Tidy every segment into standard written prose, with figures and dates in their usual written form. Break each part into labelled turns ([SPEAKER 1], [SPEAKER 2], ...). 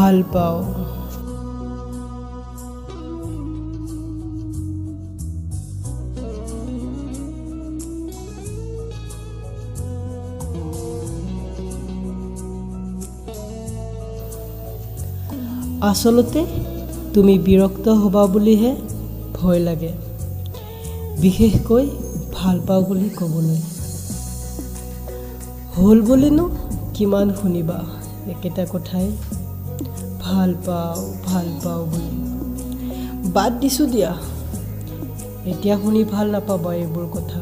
[SPEAKER 1] ভাল পাওঁ। আচলতে তুমি বিৰক্ত হ'বা বুলিহে ভয় লাগে, বিশেষকৈ ভাল পাওঁ বুলি ক'বলৈ। হ'ল বুলিনো কিমান শুনিবা একেটা কথাই, ভাল পাওঁ ভাল পাওঁ বুলি। বাদ দিছোঁ দিয়া, এতিয়া শুনি ভাল নাপাবা এইবোৰ কথা।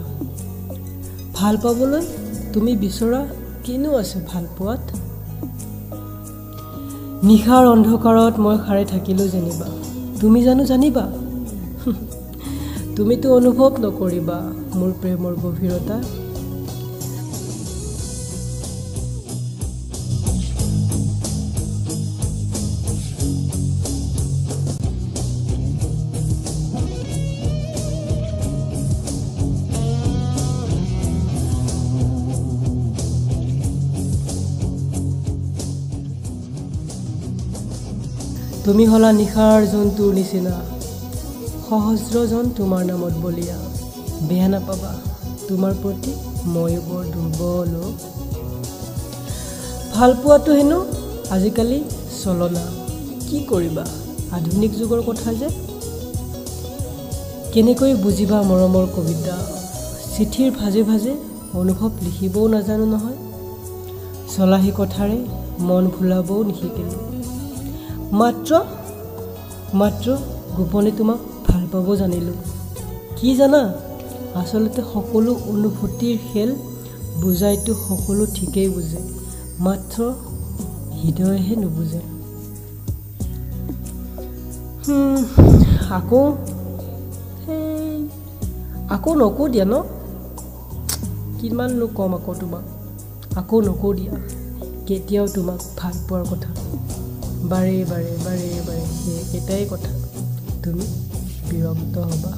[SPEAKER 1] ভাল পাবলৈ তুমি বিচৰা কিনো আছে ভাল পোৱাত? নিশাৰ অন্ধকাৰত মই সাৰে থাকিলোঁ যেনিবা, তুমি জানো জানিবা? তুমিতো অনুভৱ নকৰিবা মোৰ প্ৰেমৰ গভীৰতা। তুমি হ'লা নিশাৰ জন্তুৰ নিচিনা, সহস্ৰজন তোমাৰ নামত বলিয়া। বেয়া নাপাবা, তোমাৰ প্ৰতি ময়ো বৰ দুৰ্বল। ভাল পোৱাটো হেনো আজিকালি চলনা, কি কৰিবা আধুনিক যুগৰ কথা যে। কেনেকৈ বুজিবা মৰমৰ কবিতা? চিঠিৰ ভাজে ভাজে অনুভৱ লিখিবও নাজানো নহয়, চলাহী কথাৰে মন ভুলাবও নিশিকিলোঁ। মাত্ৰ মাত্ৰ গোপনে তোমাক ভাল পাব জানিলোঁ। কি জানা, আচলতে সকলো অনুভূতিৰ খেল বুজাইতো সকলো ঠিকেই বুজে, মাত্ৰ হৃদয়েহে নুবুজে। আকৌ সেই আকৌ নকওঁ দিয়া ন, কিমাননো ক'ম আকৌ তোমাক, আকৌ নকওঁ দিয়া কেতিয়াও তোমাক ভাল পোৱাৰ কথা। বাৰে বাৰে বাৰে বাৰে সেই একেটাই কথা, তুমি বিৰক্ত হ'বা।